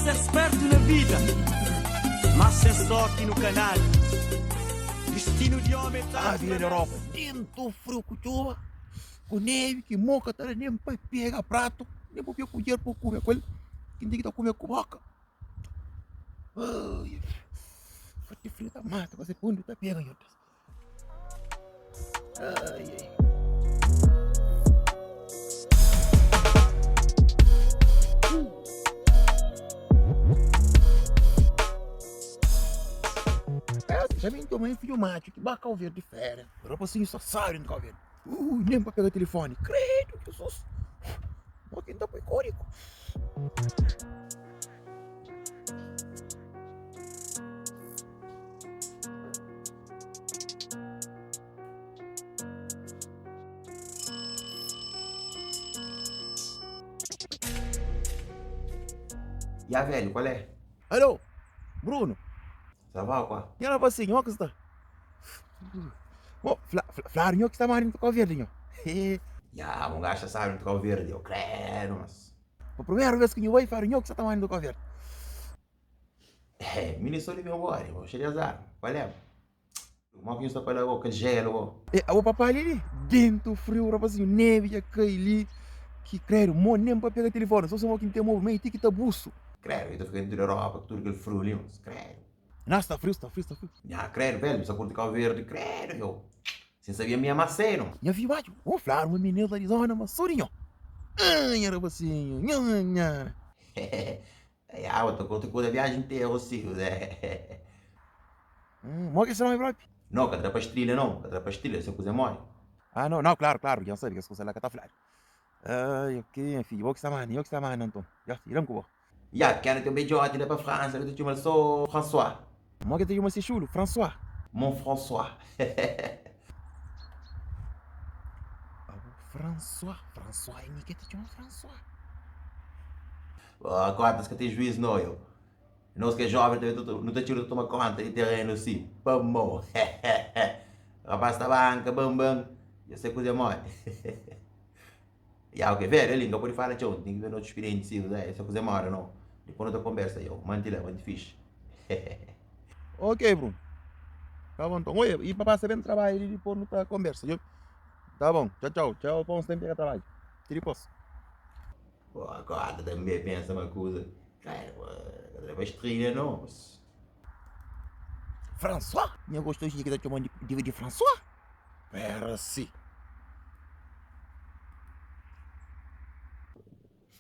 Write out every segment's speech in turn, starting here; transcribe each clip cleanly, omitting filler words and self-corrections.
ser spertu na vida, mas sen sorti nu ka nada. Distinu di omi é Ah, tantu vida di promesa. Europa, dentu friu ku txuba, ku nevi ki mo ka ta da nen pa pega pratu, nen pa pega kudjer pa kume ku el, kin ten ki ta kume ku boka. Ai, forti friu ta mata, kuase pundu ta pega, nho Deus. Ai, ai. Já vem toma filho macho que ba Cabo Verde de férias. O rapazinho só sabe de Cabo Verde. Nem para pegar telefone. Credo, Jesus. Mo quem tá põe código. Ya velho, qual é? Alô, Bruno. Ça va ou quoi? Nha rapazinho, ó que sta. Bom, fla, fla, flaro nho que sta mais dentro do Cabo Verde, nho. Ya, um gajo sabe dentro do Cabo Verde, eu credo, mas. Pa primeira vez que nho bai, flaro nho que sta ta mais dentro do Cabo Verde. É, mini sou de meu bode, vou cheio de azar. Qual é? Mo ki nhu sta pa la go, kel gelo go. E abo papá li li, dentu friu rapazinhu, nevi dja kai li, ki kredu, mo nen pa pega telefoni, so si mo ki N ten mobi mei ti ki ta busu. Kredu, i ta fika dentu di Europa ku tudu kel friu li, mas kredu. Nha, sta friu, sta friu, sta friu. Nha, kredu, velho, mi sta kurti Kau Verdi, kredu, yo. Si N sabia mi ia más sedu. Nha fidju matxu, bo fladu ma mininu la di zona ma so di nho. Ah, nha rapazinhu, nha, nha. Ya, bo ta kurti kuza viaji interu si, Zé. Mo ki se nomi propi? No, ka tra pa strilha no, ka tra pa strilha, se kuza é modi. Ah, no, no, klaru, klaru, dja N sabe kes kuza la ka ta fladu. Ai, ok, nha fidju, bo ki sta manda, nho ki sta manda nton. Ya, i da-m ku bo. Ya, pikenu ten un bedjoti la pa Fransa, nu ta txoma-l so François. Mo ki ta txoma se xulu? François. Mon François. Abo, François, François, é mi ki ta txoma François. Oh, kotas ka ten juiz no, yo. Nos ki é jovem também nu ta txeu ta toma konta di terreno si pamo rapaz ta banka bam bam dja sai kuze modi ya ok velho ali nka pode fala txeu ten ki ben otu experiente si dja sai kuze modi no dipos nu ta konbersa yo manti la manti fixi. Ok Bruno ta bon nton oia i pa pasa ben trabadju li dipos nu ta konbersa djobe ta bon txau txau txau pa uns ten pega trabadju ti dipos. Bo akorda tanbe pensa ma kuza Ka ta leba strilha no. François? Nha gostosinha ki ta txoman di di François? Pera si.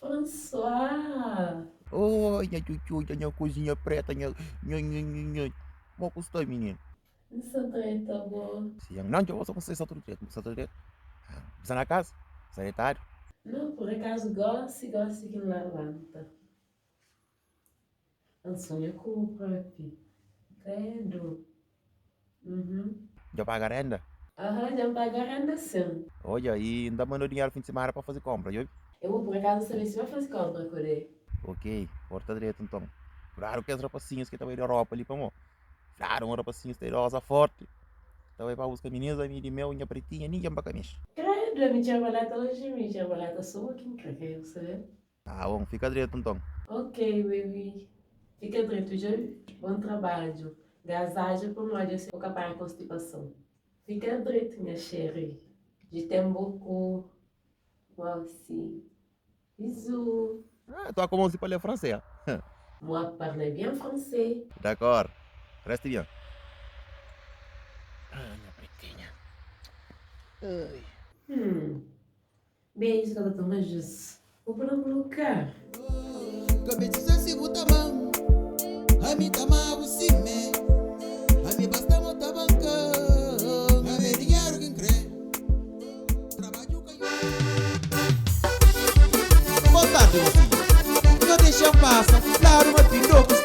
François! Oi, nha txutxuta, nha kozinha preta, nha nha nha nha nha. Mo ku sta, mininu? N sta dreta, bo? Sim, não, dja gosta ku sta tudu dretu, sta tudu dretu. Bu sta na kaza? Sta detadu? Não, por acaso gosi, gosi ki N labanta. N sonha ku bo propi. Credo. Uhum. Dja paga renda? Aham, dja N paga renda sim. Odja, i N ta manda-u dinheru fin di simana pa faze konpra, djobe? Eu bo por acaso N sabe si ba faze konpra kode. Ok, porta dretu nton. Kudadu ku kes rapasinhus ki ta bai di Europa li pamó Fladu un rapasinhu sta idosa forti Ta bai pa buska minis ami di meu nha pretinha ningen pa ka mexi. Credo ami txabaleta oji mi txabaleta so bo ki N kre ka eu sabe. Ah bon fika dretu nton. Ok baby fika dretu dja bon trabadju gazadja pamodi asi bo ka panha konstipason fika dretu nha xeri je t'aime beaucoup moi aussi. Bisous. Ah, tu as commencé a parler français, hein? Moi parle bien français. D'accord. Reste bien. Ah, minha pretinha. Ai. Hum. Beijo ka ta toma jus. Vou pôr no lugar. Boa tarde, mocinho. Nho dexa-m pasa, fladu ma pindó ku.